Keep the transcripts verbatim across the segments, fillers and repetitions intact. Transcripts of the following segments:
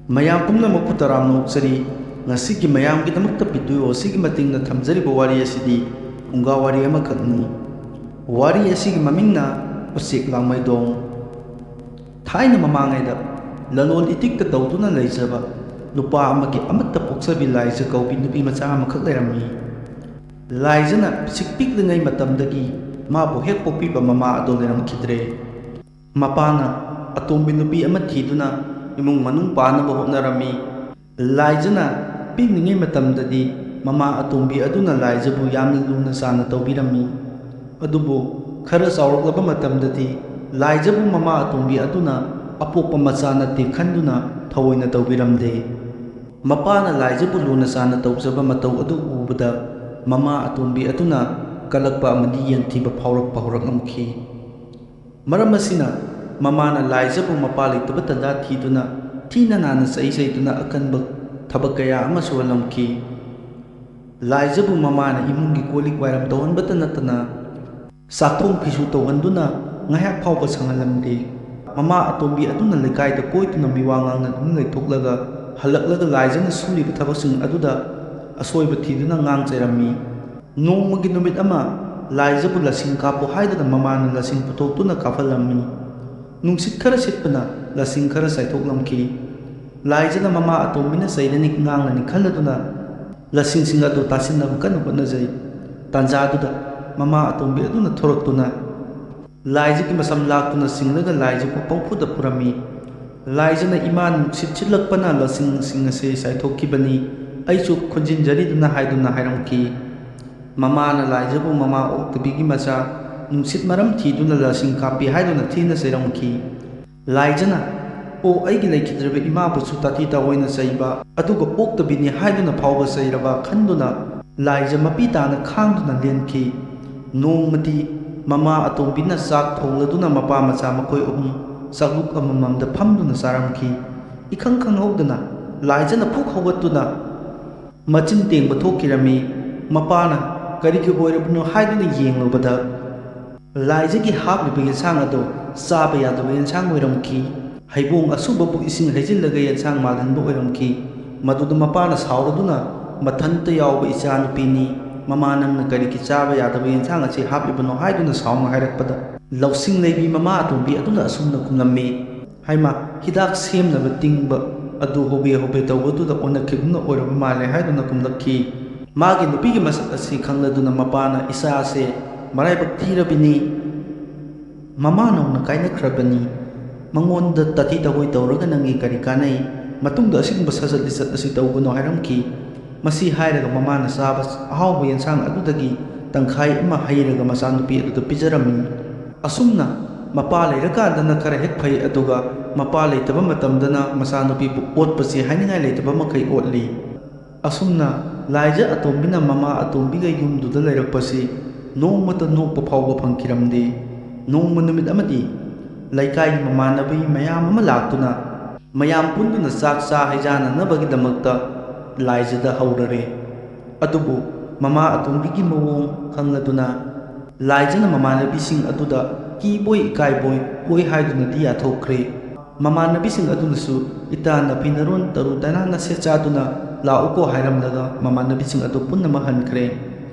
ꯃꯌꯥꯝ ꯄꯨꯝꯅꯃꯛꯄꯨ ꯇꯔꯥꯝꯅ ꯑꯣꯛꯆꯔꯤ꯫ ꯉꯁꯤꯒꯤ ꯃꯌꯥꯝꯒꯤꯗꯃꯛꯇ ꯄꯤꯗꯨꯌꯣ ꯑꯁꯤꯒꯤ ꯃꯇꯦꯡꯅ ꯊꯝꯖꯔꯤꯕ ꯋꯥꯔꯤ ꯑꯁꯤꯗꯤ ꯐꯨꯡꯒꯥ ꯋꯥꯔꯤ ꯑꯃꯈꯛꯅꯤ꯫ ꯋꯥꯔꯤ ꯑꯁꯤꯒꯤ ꯃꯃꯤꯡꯅ ꯎꯆꯦꯛ ꯂꯥꯡꯃꯩꯗꯣꯡ꯫ ꯊꯥꯏꯅ ꯃꯃꯥꯡꯉꯩꯗ ꯂꯂꯣꯟ ꯏꯇꯤꯛꯇ ꯇꯧꯗꯨꯅ ꯂꯩꯖꯕ ꯅꯨꯄꯥ ꯑꯃꯒꯤ ꯑꯃꯠꯇ ꯄꯣꯛꯆꯕꯤ ꯂꯥꯏꯖ ꯀꯧꯕꯤ ꯅꯨꯄꯤ ꯃꯆꯥ ꯑꯃꯈꯛ ꯂꯩꯔꯝꯃꯤ꯫ ꯂꯥꯏꯖꯅ ꯄꯤꯁꯤꯛ ꯄꯤꯛꯂꯤꯉꯩ ꯃꯇꯝꯗꯒꯤ ꯃꯥꯕꯨ ꯍꯦꯛ ꯄꯣꯛꯄꯤꯕ ꯃꯃꯥ ꯑꯗꯨ ꯂꯩꯔꯝꯈꯤꯗ꯭ꯔꯦ꯫ ꯃꯄꯥꯅ ꯑꯇꯣꯝꯕꯤ ꯅꯨꯄꯤ ꯑꯃ ꯊꯤꯗꯨꯅ ꯏꯃꯨꯡ ꯃꯅꯨꯡ ꯄꯥꯟꯅꯕ ꯍꯣꯠꯅꯔꯝꯃꯤ꯫ ꯂꯥꯏꯖꯅ ꯄꯤꯛꯂꯤꯉꯩ ꯃꯇꯝꯗꯗꯤ ꯃꯃꯥ ꯑꯇꯣꯝꯕꯤ ꯑꯗꯨꯅ ꯂꯥꯏꯖꯕꯨ ꯌꯥꯝꯅ ꯂꯨꯅ ꯆꯥꯟꯅ ꯇꯧꯕꯤꯔꯝꯃꯤ꯫ ꯑꯗꯨꯕꯨ ꯈꯔ ꯆꯥꯎꯔꯛꯂꯕ ꯃꯇꯝꯗꯗꯤ ꯂꯥꯏꯖꯕꯨ ꯃꯃꯥ ꯑꯇꯣꯝꯕꯤ ꯑꯗꯨꯅ ꯑꯄꯣꯛꯄ ꯃꯆꯥ ꯅꯠꯇꯦ ꯈꯟꯗꯨꯅ ꯊꯑꯣꯏꯅ ꯇꯧꯕꯤꯔꯝꯗꯦ꯫ ꯃꯄꯥꯅ ꯂꯥꯏꯖꯕꯨ ꯂꯨꯅ ꯆꯥꯟꯅ ꯇꯧꯖꯕ ꯃꯇꯧ ꯑꯗꯨ ꯎꯕꯗ ꯃꯃꯥ ꯑꯇꯣꯝꯕꯤ ꯑꯗꯨꯅ ꯀꯂꯛꯄ ꯑꯃꯗꯤ ꯌꯦꯡꯊꯤꯕ ꯐꯥꯎꯔꯛꯄ ꯍꯧꯔꯛꯂꯝꯈꯤ꯫ ꯃꯔꯝ ꯑꯁꯤꯅ ꯃꯃꯥꯅ ꯂꯥꯏꯖꯕꯨ ꯃꯄꯥ ꯂꯩꯇꯕ ꯇꯟꯖꯥ ꯊꯤꯗꯨꯅ ꯊꯤꯅ ꯅꯥꯟꯅ ꯆꯩ ꯆꯩꯗꯨꯅ ꯑꯀꯟꯕ ꯊꯕꯛ ꯀꯌꯥ ꯑꯃ ꯁꯨꯍꯜꯂꯝꯈꯤ꯫ ꯂꯥꯏꯖꯕꯨ ꯃꯃꯥꯅ ꯏꯃꯨꯡꯒꯤ ꯀꯣꯜ ꯂꯤꯛ ꯋꯥꯏꯔꯝ ꯇꯧꯍꯟꯕꯇ ꯅꯠꯇꯅ ꯆꯥꯛꯊꯣꯡ ꯐꯤꯁꯨ ꯇꯧꯍꯟꯗꯨꯅ ꯉꯥꯏꯍꯥꯛ ꯐꯥꯎꯕ ꯁꯪꯍꯜꯂꯝꯗꯦ꯫ ꯃꯃꯥ ꯑꯇꯣꯝꯕꯤ ꯑꯗꯨꯅ ꯂꯩꯀꯥꯏꯗ ꯀꯣꯏꯗꯨꯅ ꯃꯤꯋꯥ ꯉꯥꯡꯅꯗꯨꯅ ꯂꯩꯊꯣꯛꯂꯒ ꯍꯜꯂꯛꯂꯒ ꯂꯥꯏꯖꯅ ꯁꯨꯔꯤꯕ ꯊꯕꯛꯁꯤꯡ ꯑꯗꯨꯗ ꯑꯁꯣꯏꯕ ꯊꯤꯗꯨꯅ ꯉꯥꯡꯆꯩꯔꯝꯃꯤ꯫ ꯅꯣꯡꯃꯒꯤ ꯅꯨꯃꯤꯠ ꯑꯃ ꯂꯥꯏꯖꯕꯨ ꯂꯁꯤꯡ ꯀꯥꯞꯄꯨ ꯍꯥꯏꯗꯨꯅ ꯃꯃꯥꯅ ꯂꯁꯤꯡ ꯄꯨꯊꯣꯛꯇꯨꯅ ꯀꯥꯞꯍꯜꯂꯝꯃꯤ꯫ ꯅꯨꯡꯁꯤꯠ ꯈꯔ ꯁꯤꯠꯄꯅ ꯂꯁꯤꯡ ꯈꯔ ꯆꯥꯏꯊꯣꯛꯂꯝꯈꯤ꯫ ꯂꯥꯏꯖꯅ ꯃꯃꯥ ꯑꯇꯣꯝꯕꯤꯅ ꯆꯩꯔꯅꯤ ꯉꯥꯡꯂꯅꯤ ꯈꯜꯂꯗꯨꯅ ꯂꯁꯤꯡꯁꯤꯡ ꯑꯗꯨ ꯇꯥꯁꯤꯟꯅꯕ ꯀꯟꯅ ꯍꯣꯠꯅꯖꯩ꯫ ꯇꯥꯟꯖꯥꯗꯨꯗ ꯃꯃꯥ ꯑꯇꯣꯝꯕꯤ ꯑꯗꯨꯅ ꯊꯣꯔꯛꯇꯨꯅ ꯂꯥꯏꯖꯒꯤ ꯃꯁꯝ ꯂꯥꯛꯇꯨꯅ ꯆꯤꯡꯂꯒ ꯂꯥꯏꯖꯕꯨ ꯄꯪꯐꯨꯗ ꯐꯨꯔꯝꯃꯤ꯫ ꯂꯥꯏꯖꯅ "ꯏꯃꯥ, ꯅꯨꯡꯁꯤꯠ ꯁꯤꯠꯂꯛꯄꯅ ꯂꯁꯤꯡꯁꯤꯡ ꯑꯁꯤ ꯆꯥꯏꯊꯣꯛꯈꯤꯕꯅꯤ, ꯑꯩꯁꯨ ꯈꯣꯟꯖꯤꯟꯖꯔꯤꯗꯨꯅ" ꯍꯥꯏꯗꯨꯅ ꯍꯥꯏꯔꯝꯈꯤ꯫ ꯃꯃꯥꯅ ꯂꯥꯏꯖꯕꯨ ꯃꯃꯥ ꯑꯣꯛꯇꯕꯤꯒꯤ ꯃꯆꯥ, ꯅꯨꯡꯁꯤꯠ ꯃꯔꯝ ꯊꯤꯗꯨꯅ ꯂꯁꯤꯡ ꯀꯥꯞꯄꯤ ꯍꯥꯏꯗꯨꯅ ꯊꯤꯅ ꯆꯩꯔꯝꯈꯤ꯫ ꯂꯥꯏꯖꯅ "ꯑꯣ, ꯑꯩꯒꯤ ꯂꯩꯈꯤꯗ꯭ꯔꯕ ꯏꯃꯥꯕꯨꯁꯨ ꯇꯥꯊꯤ ꯇꯥꯑꯣꯏꯅ ꯆꯩꯕ, ꯑꯗꯨꯒ ꯑꯣꯛꯇꯕꯤꯅꯤ ꯍꯥꯏꯗꯨꯅ ꯐꯥꯎꯕ ꯆꯩꯔꯕ" ꯈꯟꯗꯨꯅ ꯂꯥꯏꯖ ꯃꯄꯤ ꯇꯥꯅ ꯈꯥꯡꯗꯨꯅ ꯂꯦꯟꯈꯤ꯫ ꯅꯣꯡꯃꯗꯤ ꯃꯃꯥ ꯑꯇꯣꯝꯕꯤꯅ ꯆꯥꯛ ꯊꯣꯡꯂꯗꯨꯅ ꯃꯄꯥ ꯃꯆꯥ ꯃꯈꯣꯏ ꯑꯍꯨꯝ ꯆꯥꯛꯂꯨꯛ ꯑꯃꯃꯝꯗ ꯐꯝꯗꯨꯅ ꯆꯥꯔꯝꯈꯤ꯫ ꯏꯈꯪ ꯈꯪꯍꯧꯗꯅ ꯂꯥꯏꯖꯅ ꯐꯨꯛ ꯍꯧꯒꯠꯇꯨꯅ ꯃꯆꯤꯟ ꯇꯦꯡꯕ ꯊꯣꯛꯈꯤꯔꯝꯃꯤ꯫ ꯃꯄꯥꯅ "ꯀꯔꯤꯒꯤ ꯑꯣꯏꯔꯕꯅꯣ?" ꯍꯥꯏꯗꯨꯅ ꯌꯦꯡꯂꯨꯕꯗ ꯂꯥꯏꯖꯒꯤ ꯍꯥꯞꯂꯤꯕ ꯌꯦꯟꯁꯥꯡ ꯑꯗꯨ ꯆꯥꯕ ꯌꯥꯗꯕ ꯌꯦꯟꯁꯥꯡ ꯑꯣꯏꯔꯝꯈꯤ꯫ ꯍꯩꯕꯣꯡ ꯑꯁꯨꯕꯕꯨ ꯏꯁꯤꯡ ꯍꯩꯖꯤꯜꯂꯒ ꯌꯦꯟꯁꯥꯡ ꯃꯥꯜꯍꯟꯕ ꯑꯣꯏꯔꯝꯈꯤ꯫ ꯃꯗꯨꯗ ꯃꯄꯥꯅ ꯁꯥꯎꯔꯗꯨꯅ, "ꯃꯊꯟꯇ ꯌꯥꯎꯕ ꯏꯆꯥꯅꯨꯄꯤꯅꯤ, ꯃꯃꯥ ꯅꯪꯅ ꯀꯔꯤꯒꯤ ꯆꯥꯕ ꯌꯥꯗꯕ ꯌꯦꯟꯁꯥꯡ ꯑꯁꯤ ꯍꯥꯞꯂꯤꯕꯅꯣ?" ꯍꯥꯏꯗꯨꯅ ꯁꯥꯎꯅ ꯍꯥꯏꯔꯛꯄꯗ, ꯂꯧꯁꯤꯡ ꯂꯩꯕꯤ ꯃꯃꯥ ꯑꯇꯣꯝꯕꯤ ꯑꯗꯨꯅ ꯑꯁꯨꯝꯅ ꯈꯨꯝꯂꯝꯃꯤ, "ꯍꯥꯏꯃ, ꯍꯤꯗꯥꯛ ꯁꯦꯝꯅꯕ ꯇꯤꯡꯕ ꯑꯗꯨ ꯍꯣꯕꯦ ꯍꯣꯕꯦ ꯇꯧꯕꯗꯨꯗ ꯑꯣꯟꯅꯈꯤꯗꯨꯅ ꯑꯣꯏꯔꯕ ꯃꯥꯜꯂꯦ" ꯍꯥꯏꯗꯨꯅ ꯈꯨꯝꯂꯛꯈꯤ꯫ ꯃꯥꯒꯤ ꯅꯨꯄꯤꯒꯤ ꯃꯁꯛ ꯑꯁꯤ ꯈꯪꯂꯗꯨꯅ ꯃꯄꯥꯅ, "ꯏꯆꯥ ꯑꯁꯦ ꯃꯔꯥꯏꯕꯛ ꯊꯤꯔꯕꯤꯅꯤ꯫ ꯃꯃꯥ ꯅꯧꯅ ꯀꯥꯏꯅꯈ꯭ꯔꯕꯅꯤ꯫ ꯃꯉꯣꯟꯗ ꯇꯥꯊꯤ ꯇꯥꯑꯣꯏ ꯇꯧꯔꯒ ꯅꯪꯒꯤ ꯀꯔꯤ ꯀꯥꯟꯅꯩ? ꯃꯇꯨꯡꯗ ꯑꯁꯤꯒꯨꯝꯕ ꯁꯥꯖꯠ ꯂꯤꯆꯠ ꯑꯁꯤ ꯇꯧꯒꯅꯨ" ꯍꯥꯏꯔꯝꯈꯤ꯫ ꯃꯁꯤ ꯍꯥꯏꯔꯒ ꯃꯃꯥꯅ ꯆꯥꯕ ꯑꯍꯥꯎꯕ ꯌꯦꯟꯁꯥꯡ ꯑꯗꯨꯗꯒꯤ ꯇꯪꯈꯥꯏ ꯑꯃ ꯍꯩꯔꯒ ꯃꯆꯥꯅꯨꯄꯤ ꯑꯗꯨꯗ ꯄꯤꯖꯔꯝꯃꯤ꯫ ꯑꯁꯨꯝꯅ ꯃꯄꯥ ꯂꯩꯔꯀꯥꯟꯗꯅ ꯈꯔ ꯍꯦꯛ ꯐꯩ, ꯑꯗꯨꯒ ꯃꯄꯥ ꯂꯩꯇꯕ ꯃꯇꯝꯗꯅ ꯃꯆꯥꯅꯨꯄꯤꯕꯨ ꯑꯣꯠꯄꯁꯤ ꯍꯥꯏꯅꯤꯡꯉꯥꯏ ꯂꯩꯇꯕ ꯃꯈꯩ ꯑꯣꯠꯂꯤ꯫ ꯑꯁꯨꯝꯅ ꯂꯥꯏꯖ ꯑꯇꯣꯝꯕꯤꯅ ꯃꯃꯥ ꯑꯇꯣꯝꯕꯤꯒ ꯌꯨꯝꯗꯨꯗ ꯂꯩꯔꯛꯄꯁꯤ ꯅꯣꯡꯃꯇ ꯅꯣꯛꯄ ꯐꯥꯎꯕ ꯐꯪꯈꯤꯔꯝꯗꯦ꯫ ꯅꯣꯡꯃ ꯅꯨꯃꯤꯠ ꯑꯃꯗꯤ ꯂꯩꯀꯥꯏꯒꯤ ꯃꯃꯥꯟꯅꯕꯤ ꯃꯌꯥꯝ ꯑꯃ ꯂꯥꯛꯇꯨꯅ ꯃꯌꯥꯝ ꯄꯨꯟꯗꯨꯅ ꯆꯥꯛ ꯆꯥ ꯍꯩꯖꯥꯅꯅꯕꯒꯤꯗꯃꯛꯇ ꯂꯥꯏꯖꯗ ꯍꯧꯔꯔꯦ꯫ ꯑꯗꯨꯕꯨ ꯃꯃꯥ ꯑꯇꯣꯝꯕꯤꯒꯤ ꯃꯑꯣꯡ ꯈꯪꯂꯗꯨꯅ ꯂꯥꯏꯖꯅ ꯃꯃꯥꯟꯅꯕꯤꯁꯤꯡ ꯑꯗꯨꯗ ꯀꯤꯕꯣꯏ ꯏꯀꯥꯏꯕꯣꯏ ꯀꯣꯏ ꯍꯥꯏꯗꯨꯅꯗꯤ ꯌꯥꯊꯣꯛꯈ꯭ꯔꯦ꯫ ꯃꯃꯥꯟꯅꯕꯤꯁꯤꯡ ꯑꯗꯨꯅꯁꯨ ꯏꯇꯥ ꯅꯐꯤ ꯅꯔꯣꯟ ꯇꯔꯨ ꯇꯅꯥꯟꯅ ꯁꯦꯠ ꯆꯥꯗꯨꯅ ꯂꯥꯛꯎꯀꯣ ꯍꯥꯏꯔꯝꯂꯒ ꯃꯃꯥꯟꯅꯕꯤꯁꯤꯡ ꯑꯗꯨ ꯄꯨꯟꯅꯃꯛ ꯍꯟꯈ꯭ꯔꯦ꯫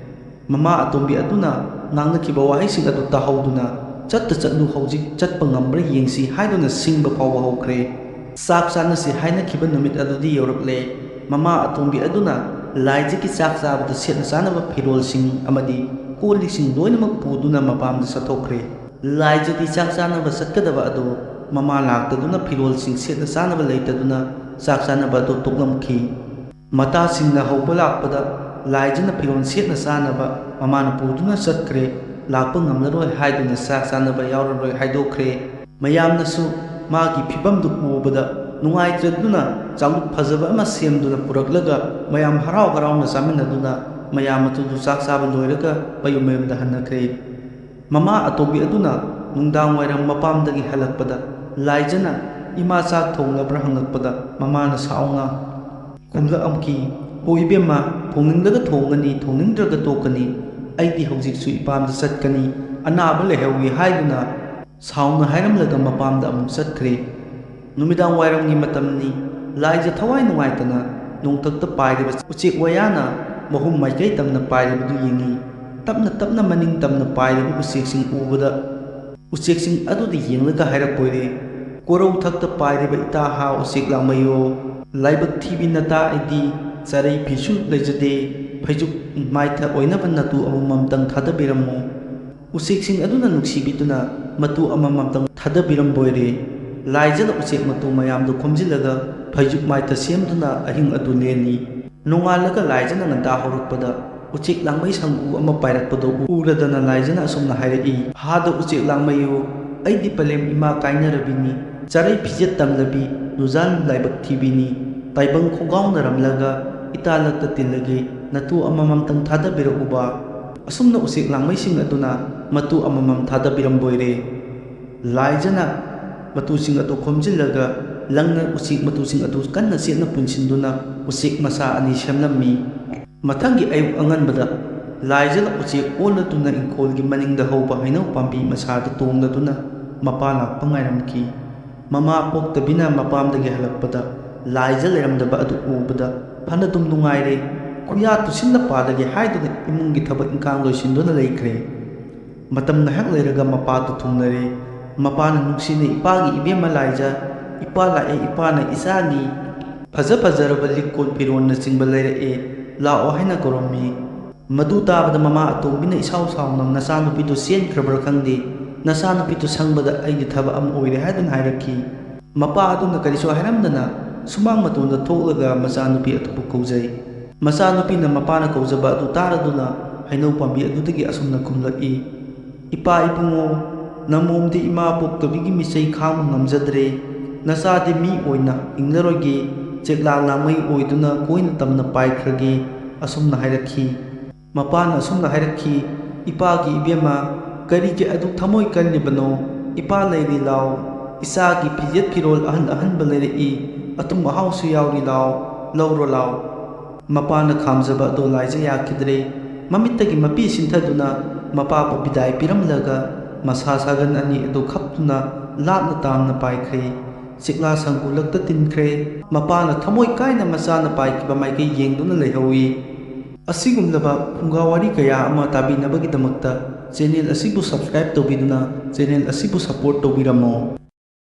ꯃꯃꯥ ꯑꯇꯣꯝꯕꯤ ꯑꯗꯨꯅ ꯉꯥꯡꯅꯈꯤꯕ ꯋꯥꯍꯩꯁꯤꯡ ꯑꯗꯨ ꯇꯥꯍꯧꯗꯨꯅ, "ꯆꯠꯇ ꯆꯠꯂꯨ, ꯍꯧꯖꯤꯛ ꯆꯠꯄ ꯉꯝꯕ꯭ꯔꯥ ꯌꯦꯡꯁꯤ" ꯍꯥꯏꯗꯨꯅ ꯁꯤꯡꯕ ꯐꯥꯎꯕ ꯍꯧꯈ꯭ꯔꯦ꯫ ꯆꯥꯛ ꯆꯥꯅꯁꯤ ꯍꯥꯏꯅꯈꯤꯕ ꯅꯨꯃꯤꯠ ꯑꯗꯨꯗꯤ ꯌꯧꯔꯛꯂꯦ꯫ ꯃꯃꯥ ꯑꯇꯣꯝꯕꯤ ꯑꯗꯨꯅ ꯂꯥꯏꯖꯒꯤ ꯆꯥꯛ ꯆꯥꯕꯗ ꯁꯦꯠꯅ ꯆꯥꯅꯕ ꯐꯤꯔꯣꯜꯁꯤꯡ ꯑꯃꯗꯤ ꯀꯣꯜ ꯂꯤꯛꯁꯤꯡ ꯂꯣꯏꯅꯃꯛ ꯄꯨꯗꯨꯅ ꯃꯄꯥꯝꯗ ꯆꯠꯊꯣꯛꯈ꯭ꯔꯦ꯫ ꯂꯥꯏꯖꯗꯤ ꯆꯥꯛ ꯆꯥꯅꯕ ꯆꯠꯀꯗꯕ ꯑꯗꯨ ꯃꯃꯥ ꯂꯥꯛꯇꯗꯨꯅ ꯐꯤꯔꯣꯜꯁꯤꯡ ꯁꯦꯠꯅ ꯆꯥꯅꯕ ꯂꯩꯇꯗꯨꯅ ꯆꯥꯛ ꯆꯥꯅꯕ ꯑꯗꯨ ꯇꯣꯛꯂꯝꯈꯤ꯫ ꯃꯇꯥꯁꯤꯡꯅ ꯍꯧꯕ ꯂꯥꯛꯄꯗ ꯂꯥꯏꯖꯅ ꯐꯤꯔꯣꯜ ꯁꯦꯠꯅ ꯆꯥꯅꯕ ꯃꯃꯥꯅ ꯄꯨꯗꯨꯅ ꯆꯠꯈ꯭ꯔꯦ, ꯂꯥꯛꯄ ꯉꯝꯂꯔꯣꯏ ꯍꯥꯏꯗꯨꯅ ꯆꯥꯛ ꯆꯥꯅꯕ ꯌꯥꯎꯔꯔꯣꯏ ꯍꯥꯏꯗꯣꯛꯈ꯭ꯔꯦ꯫ ꯃꯌꯥꯝꯅꯁꯨ ꯃꯥꯒꯤ ꯐꯤꯕꯝꯗꯨ ꯎꯕꯗ ꯅꯨꯡꯉꯥꯏꯇ꯭ꯔꯗꯨꯅ ꯆꯥꯂꯨꯛ ꯐꯖꯕ ꯑꯃ ꯁꯦꯝꯗꯨꯅ ꯄꯨꯔꯛꯂꯒ ꯃꯌꯥꯝ ꯍꯔꯥꯎ ꯍꯔꯥꯎꯅ ꯆꯥꯃꯤꯟꯅꯗꯨꯅ ꯃꯌꯥꯝ ꯑꯗꯨꯁꯨ ꯆꯥꯛ ꯆꯥꯕ ꯂꯣꯏꯔꯒ ꯃꯌꯨꯝ ꯃꯌꯨꯝꯗ ꯍꯟꯅꯈ꯭ꯔꯦ꯫ ꯃꯃꯥ ꯑꯇꯣꯝꯕꯤ ꯑꯗꯨꯅ ꯅꯨꯡꯗꯥꯡ ꯋꯥꯏꯔꯝ ꯃꯄꯥꯝꯗꯒꯤ ꯍꯜꯂꯛꯄꯗ ꯂꯥꯏꯖꯅ ꯏꯃꯥ ꯆꯥꯛ ꯊꯣꯡꯂꯕ꯭ꯔꯥ ꯍꯪꯂꯛꯄꯗ ꯃꯃꯥꯅ ꯁꯥꯎꯅ ꯈꯨꯝꯂꯛꯂꯝꯈꯤ, "ꯍꯣ ꯏꯕꯦꯝꯃ, ꯊꯣꯡꯅꯤꯡꯂꯒ ꯊꯣꯡꯒꯅꯤ, ꯊꯣꯡꯅꯤꯡꯗ꯭ꯔꯒ ꯇꯣꯛꯀꯅꯤ꯫ ꯑꯩꯗꯤ ꯍꯧꯖꯤꯛꯁꯨ ꯏꯄꯥꯝꯗ ꯆꯠꯀꯅꯤ, ꯑꯅꯥꯕ ꯂꯩꯍꯧꯏ" ꯍꯥꯏꯗꯨꯅ ꯁꯥꯎꯅ ꯍꯥꯏꯔꯝꯂꯒ ꯃꯄꯥꯝꯗ ꯑꯃꯨꯛ ꯆꯠꯈ꯭ꯔꯦ꯫ ꯅꯨꯃꯤꯗꯥꯡ ꯋꯥꯏꯔꯝꯒꯤ ꯃꯇꯝꯅꯤ꯫ ꯂꯥꯏꯖ ꯊꯋꯥꯏ ꯅꯨꯡꯉꯥꯏꯇꯅ ꯅꯣꯡꯊꯛꯇ ꯄꯥꯏꯔꯤꯕ ꯎꯆꯦꯛ ꯋꯥꯌꯥꯅ ꯃꯍꯨꯝ ꯃꯥꯏꯀꯩ ꯇꯝꯅ ꯄꯥꯏꯔꯤꯕꯗꯨ ꯌꯦꯡꯏ꯫ ꯇꯞꯅ ꯇꯞꯅ ꯃꯅꯤꯡ ꯇꯝꯅ ꯄꯥꯏꯔꯤꯕ ꯎꯆꯦꯛꯁꯤꯡ ꯎꯕꯗ, ꯎꯆꯦꯛꯁꯤꯡ ꯑꯗꯨꯗ ꯌꯦꯡꯂꯒ ꯍꯥꯏꯔꯛꯄꯣꯏꯔꯦ, "ꯀꯣꯔꯧ ꯊꯛꯇ ꯄꯥꯏꯔꯤꯕ ꯏꯇꯥ ꯍꯥ ꯎꯆꯦꯛ ꯂꯥꯡꯃꯩꯌꯣ, ꯂꯥꯏꯕꯛ ꯊꯤꯕꯤ ꯅꯇꯥ ꯑꯩꯗꯤ ꯆꯔꯩ ꯐꯤꯁꯨ ꯂꯩꯖꯗꯦ, ꯐꯩꯖꯨꯞ ꯃꯥꯏꯊ ꯑꯣꯏꯅꯕ ꯅꯇꯨ ꯑꯃꯃꯝꯇꯪ ꯊꯥꯗꯕꯤꯔꯝꯃꯨ"꯫ ꯎꯆꯦꯛꯁꯤꯡ ꯑꯗꯨꯅ ꯅꯨꯡꯁꯤꯕꯤꯗꯨꯅ ꯃꯇꯨ ꯑꯃꯃꯝꯇꯪ ꯊꯥꯗꯕꯤꯔꯝꯕꯣꯏꯔꯦ꯫ ꯂꯥꯏꯖꯅ ꯎꯆꯦꯛ ꯃꯇꯨ ꯃꯌꯥꯝꯗꯨ ꯈꯣꯝꯖꯤꯜꯂꯒ ꯐꯩꯖꯨꯞ ꯃꯥꯏꯊ ꯁꯦꯝꯗꯨꯅ ꯑꯍꯤꯡ ꯑꯗꯨ ꯂꯦꯜꯂꯤ꯫ ꯅꯣꯡꯉꯥꯜꯂꯒ ꯂꯥꯏꯖꯅ ꯉꯟꯇꯥ ꯍꯧꯔꯛꯄꯗ ꯎꯆꯦꯛ ꯂꯥꯡꯃꯩ ꯁꯪꯒꯨ ꯑꯃ ꯄꯥꯏꯔꯛꯄꯗꯨ ꯎꯔꯗꯅ ꯂꯥꯏꯖꯅ ꯑꯁꯨꯝꯅ ꯍꯥꯏꯔꯛꯏ, "ꯍꯥꯗ ꯎꯆꯦꯛ ꯂꯥꯡꯃꯩꯌꯨ, ꯑꯩꯗꯤ ꯄꯂꯦꯝ ꯏꯃꯥ ꯀꯥꯏꯅꯔꯕꯤꯅꯤ, ꯆꯔꯩ ꯐꯤꯖꯦꯠ ꯇꯝꯂꯕꯤ, ꯂꯨꯖꯥꯜ ꯂꯥꯏꯕꯛ ꯊꯤꯕꯤꯅꯤ, ꯇꯥꯏꯕꯪ ꯈꯣꯡꯒꯥꯎꯅꯔꯝꯂꯒ ꯏꯇꯥꯂꯛꯇ ꯇꯤꯜꯂꯒꯦ, ꯅꯇꯨ ꯑꯃꯃꯝꯇꯪ ꯊꯥꯗꯕꯤꯔꯛꯎꯕ"꯫ ꯑꯁꯨꯝꯅ ꯎꯆꯦꯛ ꯂꯥꯡꯃꯩꯁꯤꯡ ꯑꯗꯨꯅ ꯃꯇꯨ ꯑꯃꯃꯝ ꯊꯥꯗꯕꯤꯔꯝꯕꯣꯏꯔꯦ꯫ ꯂꯥꯏꯖꯅ ꯃꯇꯨꯁꯤꯡ ꯑꯗꯨ ꯈꯣꯝꯖꯤꯜꯂꯒ ꯂꯪꯅ ꯎꯆꯦꯛ ꯃꯇꯨꯁꯤꯡ ꯑꯗꯨ ꯀꯟꯅ ꯆꯦꯠꯅ ꯄꯨꯟꯁꯤꯟꯗꯨꯅ ꯎꯆꯦꯛ ꯃꯆꯥ ꯑꯅꯤ ꯁꯦꯝꯂꯝꯃꯤ꯫ ꯃꯊꯪꯒꯤ ꯑꯌꯨꯛ ꯑꯉꯟꯕꯗ ꯂꯥꯏꯖꯅ ꯎꯆꯦꯛ ꯑꯣꯜꯂꯗꯨꯅ ꯏꯪꯈꯣꯜꯒꯤ ꯃꯅꯤꯡꯗ ꯍꯧꯕ ꯍꯩꯅꯧ ꯄꯥꯝꯕꯤ ꯃꯁꯥꯗ ꯇꯣꯡꯂꯗꯨꯅ ꯃꯄꯥ ꯂꯥꯛꯄ ꯉꯥꯏꯔꯝꯈꯤ꯫ ꯃꯃꯥ ꯄꯣꯛꯇꯕꯤꯅ ꯃꯄꯥꯝꯗꯒꯤ ꯍꯜꯂꯛꯄꯗ ꯂꯥꯏꯖ ꯂꯩꯔꯝꯗꯕ ꯑꯗꯨ ꯎꯕꯗ ꯐꯅꯗꯨꯝ ꯅꯨꯡꯉꯥꯏꯔꯦ꯫ ꯈꯨꯌꯥ ꯇꯨꯁꯤꯟꯅ ꯄꯥꯜꯂꯒꯦ ꯍꯥꯏꯗꯨꯅ ꯏꯃꯨꯡꯒꯤ ꯊꯕꯛ ꯏꯪꯈꯥꯡ ꯂꯣꯏꯁꯤꯟꯗꯨꯅ ꯂꯩꯈ꯭ꯔꯦ꯫ ꯃꯇꯝ ꯉꯥꯏꯍꯥꯛ ꯂꯩꯔꯒ ꯃꯄꯥꯗꯨ ꯊꯨꯡꯂꯔꯦ꯫ ꯃꯄꯥꯅ ꯅꯨꯡꯁꯤꯅ, "ꯏꯄꯥꯒꯤ ꯏꯕꯦꯝꯃ ꯂꯥꯏꯖ, ꯏꯄꯥ ꯂꯥꯛꯑꯦ, ꯏꯄꯥꯅ ꯏꯆꯥꯒꯤ ꯐꯖ ꯐꯖꯔꯕ ꯂꯤꯛꯀꯣꯟ ꯐꯤꯔꯣꯟꯅꯆꯤꯡꯕ ꯂꯩꯔꯛꯑꯦ, ꯂꯥꯛꯑꯣ" ꯍꯥꯏꯅ ꯀꯧꯔꯝꯃꯤ꯫ ꯃꯗꯨ ꯇꯥꯕꯗ ꯃꯃꯥ ꯑꯇꯣꯝꯕꯤꯅ ꯏꯁꯥꯎ ꯁꯥꯎꯅ, "ꯅꯆꯥꯅꯨꯄꯤꯗꯨ ꯆꯦꯟꯈ꯭ꯔꯕ꯭ꯔꯥ ꯈꯪꯗꯦ, ꯅꯆꯥꯅꯨꯄꯤꯗꯨ ꯁꯪꯕꯗ ꯑꯩꯒꯤ ꯊꯕꯛ ꯑꯃ ꯑꯣꯏꯔꯦ" ꯍꯥꯏꯗꯨꯅ ꯍꯥꯏꯔꯛꯈꯤ꯫ ꯃꯄꯥ ꯑꯗꯨꯅ ꯀꯔꯤꯁꯨ ꯍꯥꯏꯔꯝꯗꯅ ꯁꯨꯃꯥꯡ ꯃꯇꯣꯟꯗ ꯊꯣꯛꯂꯒ ꯃꯆꯥꯅꯨꯄꯤ ꯑꯗꯨꯕꯨ ꯀꯧꯖꯩ꯫ ꯃꯆꯥꯅꯨꯄꯤꯅ ꯃꯄꯥꯅ ꯀꯧꯖꯕ ꯑꯗꯨ ꯇꯥꯔꯗꯨꯅ ꯍꯩꯅꯧ ꯄꯥꯝꯕꯤ ꯑꯗꯨꯗꯒꯤ ꯑꯁꯨꯝꯅ ꯈꯨꯝꯂꯛꯏ, "ꯏꯄꯥ ꯏꯕꯨꯡꯉꯣ, ꯅꯃꯣꯝꯗꯤ ꯏꯃꯥ ꯄꯣꯛꯇꯕꯤꯒꯤ ꯃꯤꯆꯩ ꯈꯥꯡꯕ ꯉꯝꯖꯗ꯭ꯔꯦ꯫ ꯅꯆꯥꯗꯤ ꯃꯤ ꯑꯣꯏꯅ ꯍꯤꯡꯂꯔꯣꯏꯒꯦ, ꯆꯦꯛꯂꯥ ꯂꯥꯡꯃꯩ ꯑꯣꯏꯗꯨꯅ ꯀꯣꯏꯅ ꯇꯝꯅ ꯄꯥꯏꯈ꯭ꯔꯒꯦ", ꯑꯁꯨꯝꯅ ꯍꯥꯏꯔꯛꯈꯤ꯫ ꯃꯄꯥꯅ ꯑꯁꯨꯝꯅ ꯍꯥꯏꯔꯛꯈꯤ, "ꯏꯄꯥꯒꯤ ꯏꯕꯦꯝꯃ, ꯀꯔꯤꯒꯤ ꯑꯗꯨꯛ ꯊꯃꯣꯏ ꯀꯜꯂꯤꯕꯅꯣ? ꯏꯄꯥ ꯂꯩꯔꯤ ꯂꯥꯎ, ꯏꯆꯥꯒꯤ ꯐꯤꯖꯦꯠ ꯐꯤꯔꯣꯜ ꯑꯍꯟ ꯑꯍꯟꯕ ꯂꯩꯔꯛꯏ, ꯑꯊꯨꯝ ꯑꯍꯥꯎꯁꯨ ꯌꯥꯎꯔꯤ ꯂꯥꯎ, ꯂꯧꯔꯣ ꯂꯥꯎ"꯫ ꯃꯄꯥꯅ ꯈꯥꯝꯖꯕ ꯑꯗꯨ ꯂꯥꯏꯖ ꯌꯥꯈꯤꯗ꯭ꯔꯦ꯫ ꯃꯃꯤꯠꯇꯒꯤ ꯃꯄꯤ ꯁꯤꯟꯊꯗꯨꯅ ꯃꯄꯥꯕꯨ ꯕꯤꯗꯥꯏ ꯄꯤꯔꯝꯂꯒ ꯃꯁꯥ ꯁꯥꯒꯟ ꯑꯅꯤ ꯑꯗꯨ ꯈꯞꯇꯨꯅ ꯂꯥꯞꯅ ꯇꯥꯝꯅ ꯄꯥꯏꯈ꯭ꯔꯦ꯫ ꯆꯤꯛꯂꯥ ꯁꯪꯒꯨꯂꯛꯇ ꯇꯤꯟꯈ꯭ꯔꯦ꯫ ꯃꯄꯥꯅ ꯊꯃꯣꯏ ꯀꯥꯏꯅ ꯃꯆꯥꯅ ꯄꯥꯏꯈꯤꯕ ꯃꯥꯏꯀꯩ ꯌꯦꯡꯗꯨꯅ ꯂꯩꯍꯧꯏ꯫ ꯑꯁꯤꯒꯨꯝꯂꯕ ꯐꯨꯡꯒꯥ ꯋꯥꯔꯤ ꯀꯌꯥ ꯑꯃ ꯇꯥꯕꯤꯅꯕꯒꯤꯗꯃꯛꯇ channel ꯑꯁꯤꯕꯨ subscribe ꯇꯧꯕꯤꯗꯨꯅ channel ꯑꯁꯤꯕꯨ support ꯇꯧꯕꯤꯔꯝꯃꯣ꯫